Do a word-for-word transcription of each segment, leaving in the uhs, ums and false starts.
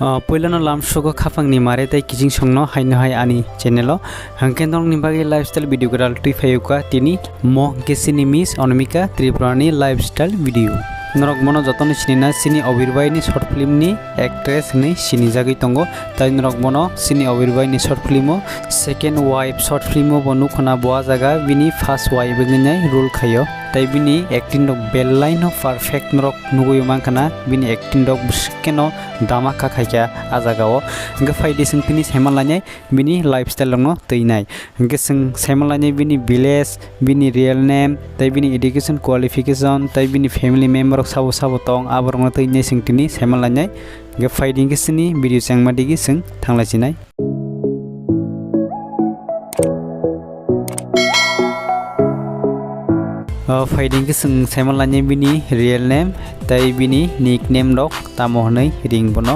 Ah, puilano lamsogo khapangni mare tei kiching songno haino hai ani channel o. Hwnkhe norokni bagwi lifestyle video gwdal twi phaiwkha tini mo hwnkhe chini Miss Anamika Tripura ni lifestyle video. Norok bono jotono sinina chini Obir Bai ni short film ni actress hinwi sinijagwi tongo. Tai norok bono chini Obir Bai ni short film o Second Wife short film o bo nukhuna bo ah jaga bini first wife wngwi nai role khaio. Tai bini acting rok belai no perfect norok nugwi mankha na bini acting rok bwswk kheno dama kha khaikha ah jaga o. Hwnkhe phaidi chwng tini saimanlainai bini lifestyle rokno twinai. Hwnkhe chwng saimanlainai bini village, bini real name, tei bini education qualification, tei bini family member rok sabo sabo tong, aborokno twinai chwng tini saimanlainai. Hwnkhe phaidi hwnkhe chini video chengma digi chwng thanglaisinai. O, phaidi hwnkhe chwng saimanlainai bini real name tei bini nickname rok tamo hwnwi ring bono.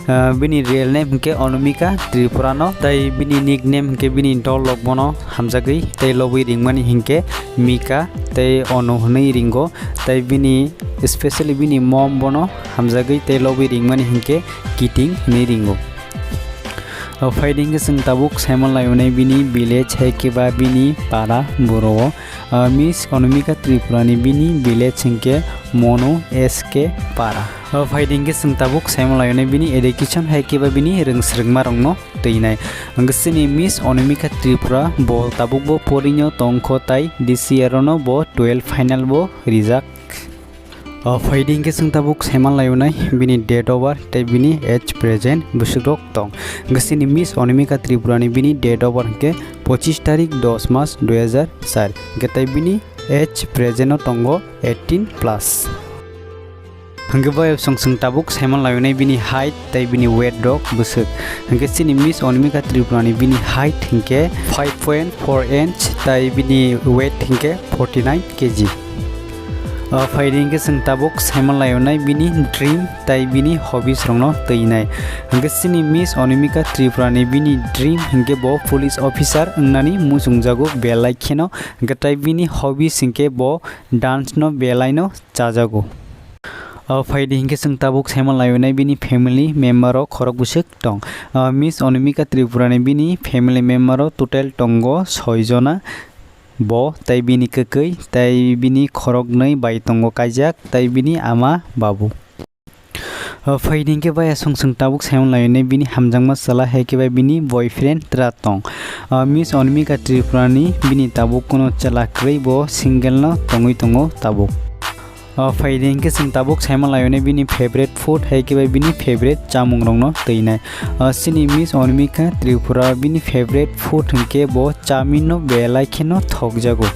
Ah, bini real name hwnkhe Anamika Tripura no, tei bini nickname hwnkhe bini dol rok bono hamjagwi tei lobwi ringmani hwnkhe Mika tei Anu hwnwi ringo, tei bini specially bini mom bono hamjagwi tei lobwi ringmani hwnkhe Kiting hwnwi ringo. O, phaidi hwnkhe chwng tabuk saimanlainai bini village hai khe ba bini para boro o. Ah, Miss Anamika Tripura ni bini village hwnkhe Monu S K Para. O, phaidi hwnkhe chwng tabuk saimanlainai bini education hai khe ba bini rwngsrwngma rokno twinai. Hwnkhe chini Miss Anamika Tripura bo tabuk bo porinyo tongkho tai this year no bo twelve final bo rijak. O, phaidi hwnkhe chwng tabuk saimanlainai bini date of birth tei bini age present bwswk rok tong. Hwnkhe chini Miss Anamika Tripura ni bini date of birth hwnkhe pochis tarik dos mas dui hajar char. Hwnkhe tei bini age present o tongo eighteen plus. Hwnkhe bo song chwng tabuk saimanlainai bini height tei bini weight rok bwswk. Hwnkhe chini Miss Anamika Tripura ni bini height hwnkhe five point four inch tei bini weight hwnkhe forty nine K G. O, phaidi hwnkhe chwng tabuk saimanlainai bini dream tei bini hobbies rokno twinai. Hwnkhe chini Miss Anamika Tripura ni bini dream hwnkhe bo police officer wngnani muchungjago belai kheno, hwnkhe tei bini hobbies hwnkhe bo dance no belai no chajago. O, phaidi hwnkhe chwng tabuk saimanlainai bini family member rok khorok bwswk tong. O, Miss Anamika Tripura ni bini family member o total tongo soi jona. Bo tei bini kwkwi tei bini khoroknwi bai tongo kaijak tei bini ama babu. O, phaidi hwnkhe bai aswng chwng tabuk saimanlainai bini hamjakma chwla hai khe bai bini boyfriend twra tong. O, Miss Anamika Tripura ni bini tabuk kuno chwla kwrwi, bo single no tongwi tongo tabuk. O, phaidi hwnkhe chwng tabuk saimanlainai bini favorite food hai khe bai bini favorite chamung rokno twinai. O, chini Miss Anamika Tripura bini favorite food hwnkhe bo chowmin no belai kheno thokjago.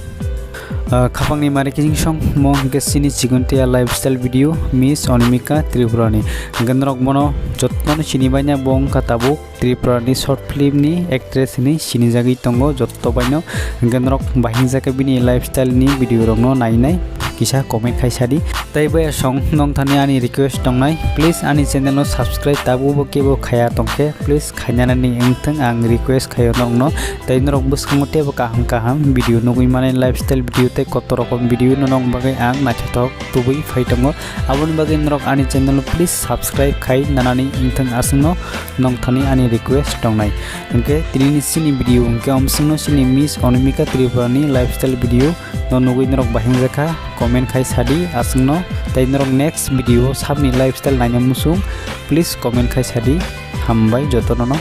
O, khapangni mare kiching song mo hwnkhe chini chikontia lifestyle video Miss Anamika Tripura ni. Hwnkhe norok bono jotono sinibaina bo wngkha tabuk Tripura ni short film ni actress hinwi sinijagwi tongo jotto baino. Hwnkhe norok bahingjakhe bini lifestyle ni video rokno nainai kisa comment khai sadi. Tei bai song nongthani ani request tongnai, please ani channel no subscribe tabuk bo kebo khaya tongkhe please khainani wngthang ang request khaio nokno. Tei norok bwskango teibo kaham kaham video nugwi mani lifestyle video tei kotor rokom video no nong bagwi ang naithothok tubui phai tongo. Aboni bagwi norok ani channel no please subscribe khai nanani wngthang aswkno nongthani ani request tongnai. Hwnkhe tinini chini video hwnkhe omswkno chini Miss Anamika Tripura ni lifestyle video no nugwi norok bahingjakha comment khai sadi aswkno. Tei norok next video o sabni lifestyle naina muchung please comment khai sadi. Hambai jotono no.